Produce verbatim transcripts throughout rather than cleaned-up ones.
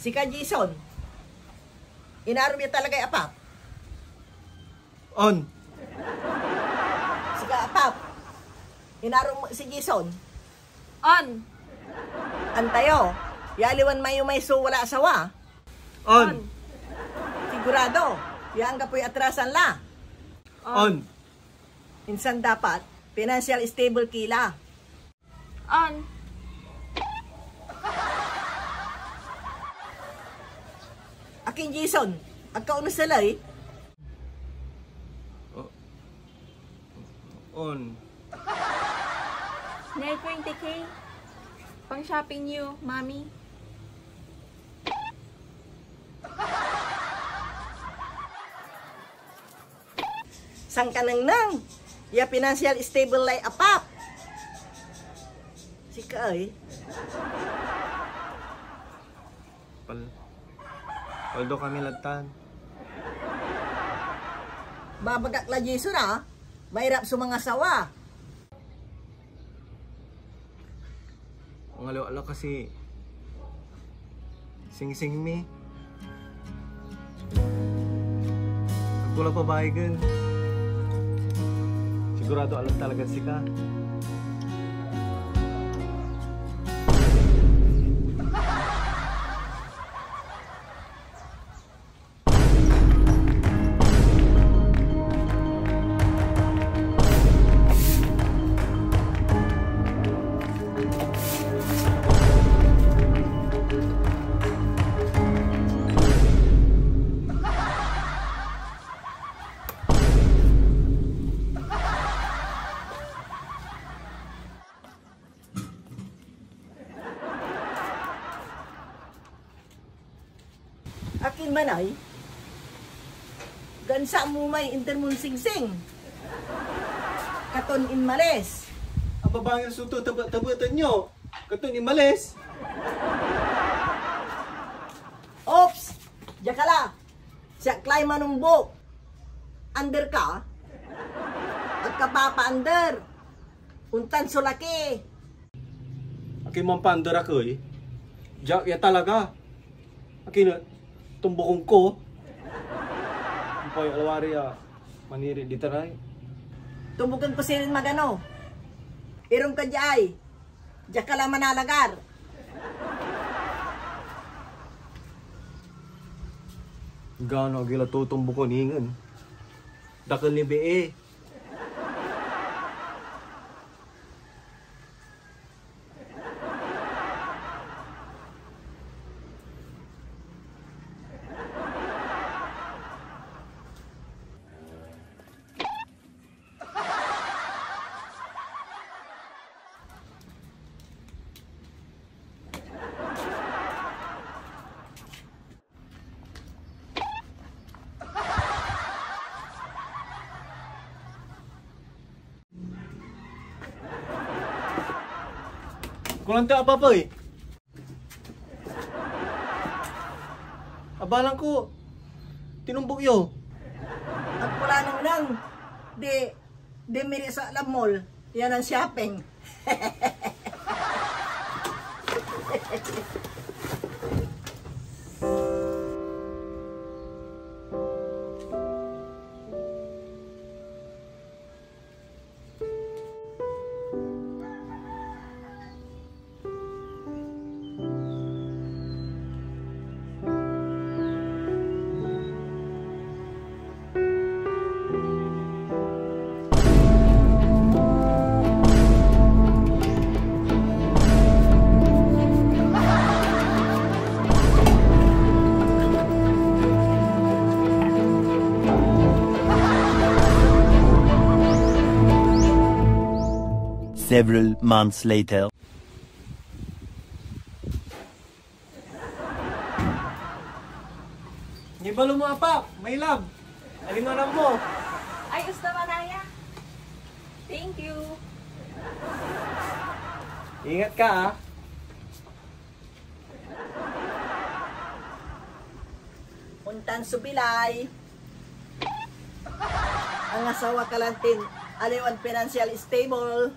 Sika, Jason, inarom ya talagay apap? On. Sika, apap, inarom si Jason? On. Antayo ya aliwan mayumay so wala asawa? On. Sigurado ya anggapoy atrasan la? On. Insan dapat financial stable ki la. On. Akin, Jason, agka oneseley? O-, on. Nay twenty K. Pang shopping yo, Mami. Sankanengneng ya financial stable lay apap? Sika ey. Pal-, paldo kami lad tan. Babagak la, Jason, a, mairap so mangasawa. Angaliw la kasi singsing mi. Agko la pabayegen. Sigurado alam talaga sika. Akin manay, gansa mo may inter mon singsing. Katon inmalis. Ababangil so to, tebe-, tebeten yo. Katon inmalis. Oops! Diya ka la. Siak lay manumbok. Under ka? Agka papa-under. Ontan so laki. Akin manpander ak ey. Diak ya talaga. Akin et, tumbukon ko. Ampay alwari a maniri di taray. Tumbuken ko sirin magano. Irom ka diay. Diak ka la manalagar. Gano agi la tutumbukon ingen. Dakel ni bii. Kulang ta apapay. Abalang ko, tinumbok yo. Agko la nengneng, di, di miri sa lamol, yan ang shopping. Several months later. Nibalo mo, Apap, my love. Alimanan mo. Ay, gusto mo, Naya? Thank you. Ingat ka, ah. Ontan so bilay. Angasawa ka lantin aliwan financial stable.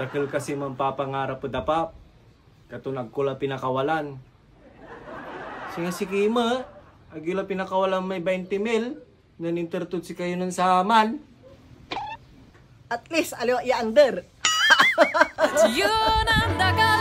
Dakel kasi manpapangarap ed apap, katon agko la pinakawalan. Singa si Kima, ag yo la pinakawalaan may bainti mil, nen inter tod sikayo nen saman. At least, aliwa ya under. Yun ang daga